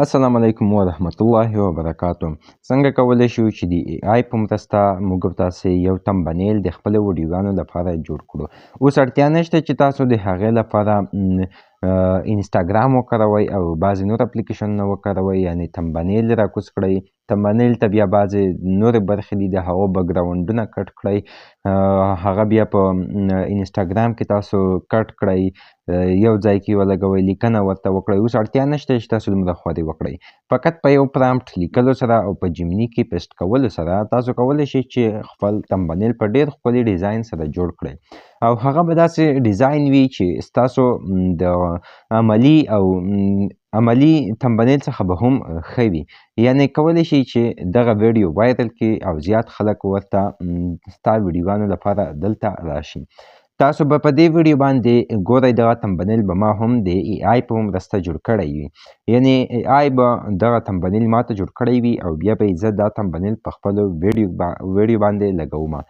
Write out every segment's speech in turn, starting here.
السلام علیکم ورحمت الله وبرکاتو. څنګه کولی شو چې د AI په مرسته موږ او تاسې یو thumbnail د خپلو ویډیوګانو لپاره جوړ کړو؟ اوس اړتیا نشته چې تاسو د هغې لپاره انستاګرام وکاروئ او بعضې نور اپلیکیشنونه وکاروئ، یعنې thumbnail راکوز کړئ، thumbnail ته بیا بعضې نورې برخې دي د هغو بکګراونډونه cut کړئ، هغه بیا په انستاګرام کې تاسو cut کړئ، یو ځای کې ولګوئ، لیکنه ورته وکړئ. اوس اړتیا نشته چې تاسو دومره خواري وکړئ، فقط په یو prompt لیکلو سره او په Gemini کې paste کولو سره تاسو کولی شئ چې خپل thumbnail په ډېر ښکلي ډیزاین سره جوړ کړئ، او هغه به داسې ډیزاین وي چې ستاسو د عملي او عملي thumbnail څخه به هم ښه وي. یعنې کولی شئ چې دغه ویډیو viral کړي او زیات خلک ورته ستا ویډیوګانو لپاره دلته راشي. تاسو به په دې ویډیو باندې ګورئ دغه thumbnail به ما هم د AI په مرسته جوړ کړی وي، یعنې AI به دغه thumbnail ما ته جوړ کړی وي او بیا به یې زه دا thumbnail په خپلو ویډیو باندې لګوم.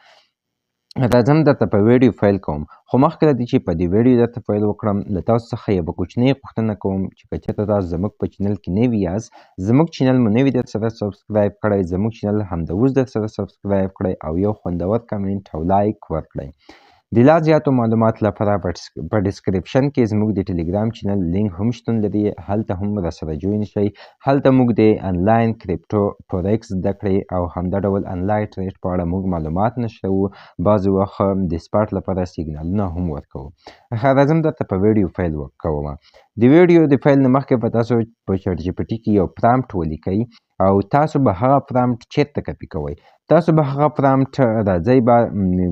راځم درته په ویډیو پیل کوم، خو مخکې له دې چې په دې ویډیو درته پیل وکړم له تاسو څخه یوه کوچنۍ غوښتنه کوم چې که چېرته تاسو زموږ په channel کې نوي یاست، زموږ channel مو نوي در سره subscribe کړئ، زموږ channel همدا اوس در سره subscribe کړئ او یو خوندور comment او like ورکړئ. د لا زیاتو معلوماتو لپاره په description کې زموږ د ټلګرام channel link هم شتون لري، هلته هم راسره join شئ. هلته موږ د انلاین crypto forex زده کړې او همدا ډول انلاین trade په اړه موږ معلومات نشروو، بعضې وخت د spot لپاره سیګنالونه هم ورکوو. ښه، راځم درته په ویډیو پیل کوم. د ویډیو د پیل نه مخکې به تاسو په ChatGPT کې یو prompt ولیکئ او تاسو به هغه prompt چېرته کپي کوئ؟ تاسو به هغه prompt راځئ به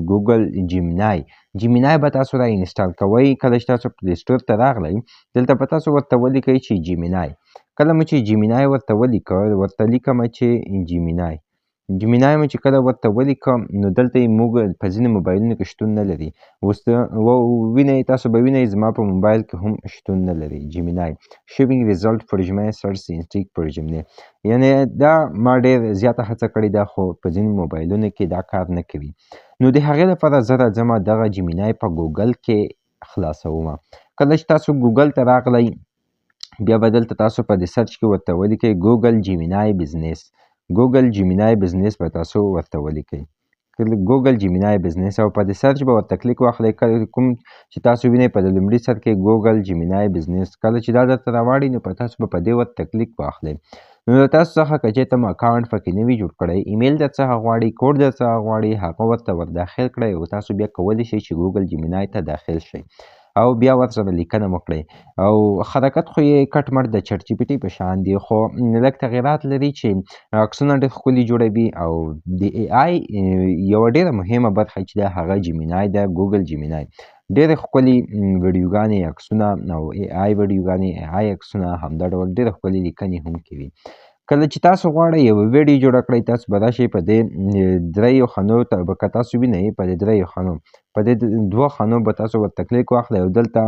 ګوګل Gemini، Gemini به تاسو را install کوئ. کله چې تاسو Play Store ته راغلئ دلته به تاسو ورته ولیکئ چې Gemini. کله مو چې Gemini ورته ولیکه، ورته لیکم چې Gemini، Gemini مو چې کله ورته ولیکه نو دلته یې موږ په ځینو موبایلونو کې شتون نه لري. اوس وینئ، تاسو به وینئ زما په موبایل کې هم شتون نه لري Gemini. Showing result for Gemini search instead for Gemini، یعنې دا ما ډېر زیاته هڅه کړې ده خو په ځینو موبایلونو کې دا کار نه کوي. نو د هغې لپاره زه راځم دغه Gemini په ګوګل کې خلاصوم. کله چې تاسو ګوګل ته راغلئ بیا به دلته تاسو په دې search کې ورته ولیکئ Google Gemini Business. Google Gemini Business به تاسو ورته ولیکئ، Google Gemini Business، او په دې search به ورته کلیک واخلئ. کله کوم چې تاسو وینئ په دې لومړي سر کې Google Gemini Business، کله چې دا درته راواړي نو په تاسو به په دې ورته کلیک واخلئ. نو له تاسو څخه که چېرته مو account پکې نه وي جوړ کړی، ایمیل در څخه غواړي، کوډ در څخه غواړي، هغه ورته ور داخل کړئ او تاسو بیا کولی شئ چې Google Gemini ته داخل شئ او بیا ورسره لیکنه وکړئ. او حرکت خو یې کټ مټ د ChatGPT په شان دی، خو لږ تغیرات لري چې عکسونه ډېر ښکلي جوړوي. او د AI یوه ډېره مهمه برخه چې ده هغه Gemini ده، Google Gemini ډېرې ښکلي ویډیوګانې، عکسونه او AI ویډیوګانې، AI عکسونه، همدا ډول ډېرې ښکلي لیکنې هم کوي. کله چې تاسو غواړئ یوه ویډیو جوړه کړئ، تاسو به راشئ په دې دریو خانو ته به که تاسو وینئ په دې دریو خانو، په دې دوو خانو به تاسو ورته کلیک واخلئ او دلته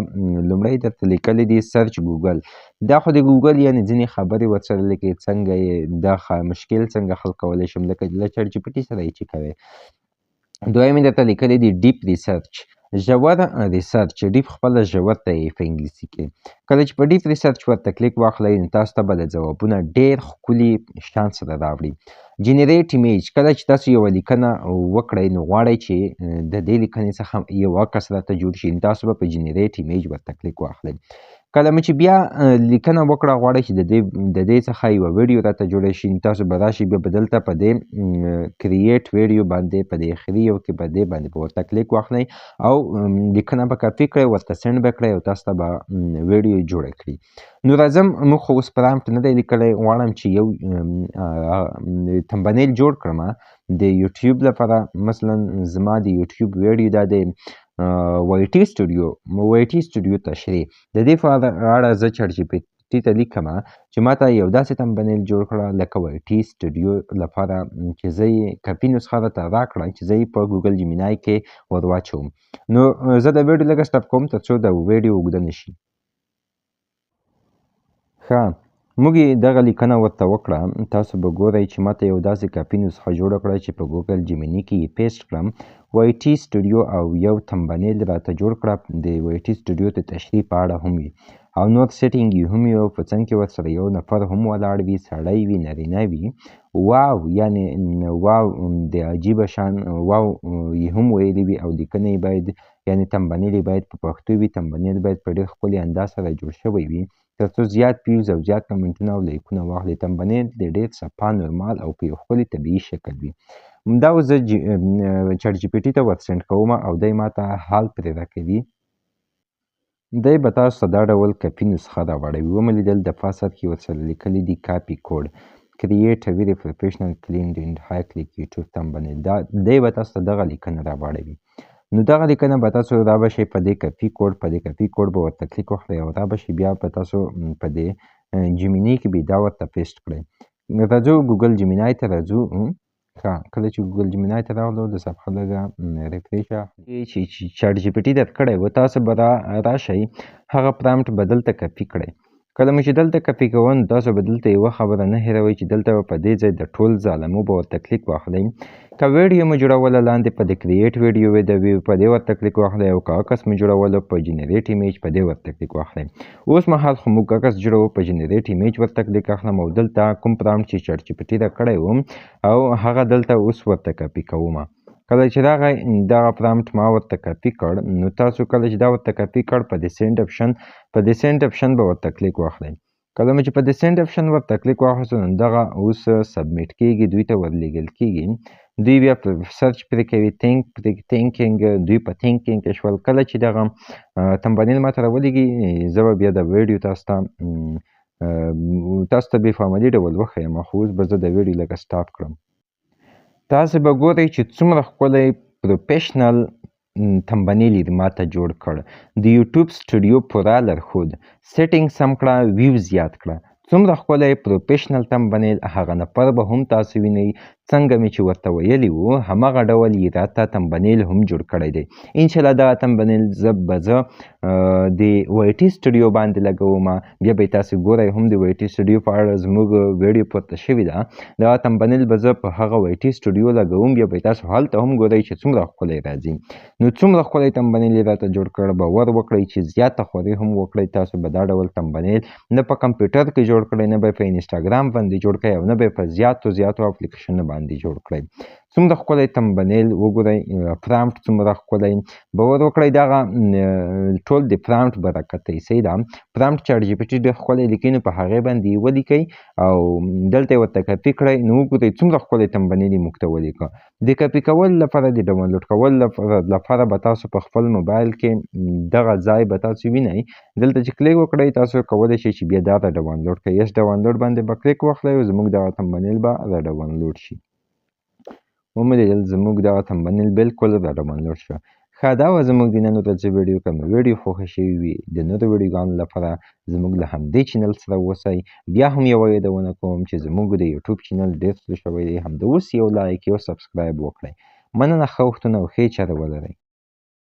لومړی درته لیکلي دي search Google. دا خو د ګوګل یعنې ځینې خبرې ورسره لیکي، څنګه یې دا مشکل څنګه حل کولی شم، لکه له ChatGPT سره یې چې کوي. دویم یې درته لیکلي دي deep research، ژور research. Deep خپله ژور ته یې په انګلیسي کې. کله چې په deep research ورته کلیک واخلئ نو تاسو ته به د ځوابونه ډېر ښکلي شان سره راوړي. Generate image، کله چې تاسو یوه لیکنه وکړئ نو غواړئ چې د دې لیکنې څخه یو عکس راته جوړ شي، نو تاسو به په generate image ورته کلیک واخلئ. کله مو چې بیا لیکنه وکړه، غواړئ چې د دې څخه یوه ویډیو راته جوړه شي، نو تاسو به راشئ بیا به دلته په دې create video باندې په دې اخري یو کې په دې باندې به ورته کلیک واخلئ او لیکنه به کاپي کړئ، ورته send به کړئ او تاسو ته به ویډیو جوړه کړي. نو راځم، موږ خو اوس prompt نه دی لیکلی، غواړم چې یو thumbnail جوړ کړم د یوټیوب لپاره. مثلا زما د یوټیوب ویډیو دا دی YT Studio، YT Studio تشریح. د دې په اړه زه ChatGPT ته لیکم چې ما ته یو داسې thumbnail جوړ کړه لکه YT Studio لپاره چې زه یې کپي نسخه راته راکړه چې زه یې په Google Gemini کې ور واچوم. نو زه د ویډیو لږه stop کوم تر څو د ویډیو اوږده نه شي. ښه، موږ یې دغه لیکنه ورته وکړه. تاسو به ګورئ چې ماته یو داسې کاپي نسخه جوړه کړه چې په ګوګل جیمیني کې یې paste کړم، YT Studio او یو thumbnail راته جوړ کړه، د YT Studio د تشریح په اړه هم وي او نور setting یې هم وي، او په څنګ کې ورسره یو نفر هم ولاړ وي، سړی وي، نارینه وي. wow یعنې wow د عجیبه شان wow یې هم ویلي وي، او لیکنه یې باید یعنې thumbnail یې باید په پښتو وي، thumbnail باید په ډېر ښکلي انداز سره جوړ شوی وي تر څو زیات views او زیات کمنټونه او لایکونه واخلي. thumbnail د ډېر صفا، نورمال او په یو ښکلي طبیعي شکل وي. دا اوس زه ChatGPT ته ور send کوم او دی ماته حال پرې راکوي. دی به تاسو ته دا ډول کپي نسخه راوړوي. ومې لیدل د فاصل کې ورسره لیکلي دي copy code create a very professional clean and high click YouTube thumbnail. دا دی به تاسو ته دغه لیکنه راوړوي. نو دغه لیکنه به تاسو را به شئ په دې copy code، په دې copy code به ورته کلیک وکړئ او را به شئ بیا به تاسو په دې Gemini کې به دا ورته paste کړئ. راځو ګوګل Gemini ته راځو. ښه، کله چې ګوګل Gemini ته راغلو د صفحه لږه refresh چې ChatGPT درکړی و، تاسو به راشئ هغه prompt به دلته کپي کړئ. کله مو چې دلته کپي کوو نو تاسو به دلته یوه خبره نه هېروئ چې دلته به په دې ځای د tools علامو به ورته کلیک واخلئ. که ویډیو مو جوړوله لاندې په د create video وي د ویو په دې ورته کلیک واخلئ، او که عکس مو جوړولو په generate image په دې ورته کلیک واخلئ. اوس مهال خو موږ عکس جوړوو، په generate image ورته کلیک اخلم او دلته کوم prompt چې ChatGPT راکړی و او هغه دلته اوس ورته کپي کوم. کله چې راغی دغه prompt ما ورته کپي کړ، نو تاسو کله چې دا ورته کپي کړ په دې send option، په دې send option به ورته کلیک واخلئ. کله مو چې په دې send option ورته کلیک واخیستو نو دغه اوس submit کیږي، دوی ته ورلیږل کیږي. دوی بیا په search پرې کوي، think پرې thinking، دوی په thinking کې شول. کله چې دغه thumbnail ماته راولیږي زه به بیا د ویډیو تاسو ته به په عملي ډول وښیم، خو اوس به زه د ویډیو لږه stop کړم. تاسو به ګورئ چې څومره ښکلی professional thumbnail یې ماته جوړ کړ. د YouTube Studio پوره لارښود، setting سم کړه، view زیات کړه، څومره ښکلی professional thumbnail. هغه نفر به هم تاسو وینئ څنګه مې چې ورته ویلي وو هماغه ډول یې راته thumbnail هم جوړ کړی دی. انشاءالله دغه thumbnail زه به د YT Studio باندې لګوم، بیا به یې تاسو ګورئ هم د YT Studio په اړه زموږ ویډیو پورته شوې ده. دغه thumbnail به زه په هغه YT Studio لګوم، بیا به یې تاسو هلته هم ګورئ چې څومره ښکلی راځي. نو څومره ښکلی thumbnail یې راته جوړ کړ، باور وکړئ چې زیاته خوري هم وکړئ. تاسو به دا ډول thumbnail نه په کمپیوټر کې جوړ کړئ، نه به په انسټاګرام باندې جوړ کړئ، او نه به په زیاتو زیاتو اپلیکیشنونو باندې جوړ کړئ. څومره ښکلی thumbnail وګورئ، prompt څومره ښکلی، باور وکړئ دغه ټول د prompt برکت دی. صحیح ده، prompt ChatGPT ډېر ښکلی لیکي، نو په هغې باندې یې ولیکئ او دلته یې ورته کپي کړئ، نو وګورئ څومره ښکلی thumbnail یې موږ ته ولیکه. د کپي کولو لپاره، د download کولو لپاره به تاسو په خپل موبایل کې دغه ځای به تاسو وینئ، دلته چې کلیک وکړئ تاسو کولی شئ چې بیا دا را download کړئ. yes download باندې به کلیک واخلئ او زموږ دغه thumbnail به را download شي. ومو لیدل زموږ دغه thumbnail بالکل را download شو. ښه، دا وه زموږ د نن ورځې ویډیو. که مو ویډیو خوښه شوې وي د نورو ویډیوګانو لپاره زموږ له همدې channel سره اوسئ. بیا هم یوه یادونه کوم چې زموږ د یوټیوب channel ډېر څه شوی دی، همدا اوس یو like، یو subscribe وکړئ. مننه، ښه وختونه او ښې چارې ولرئ.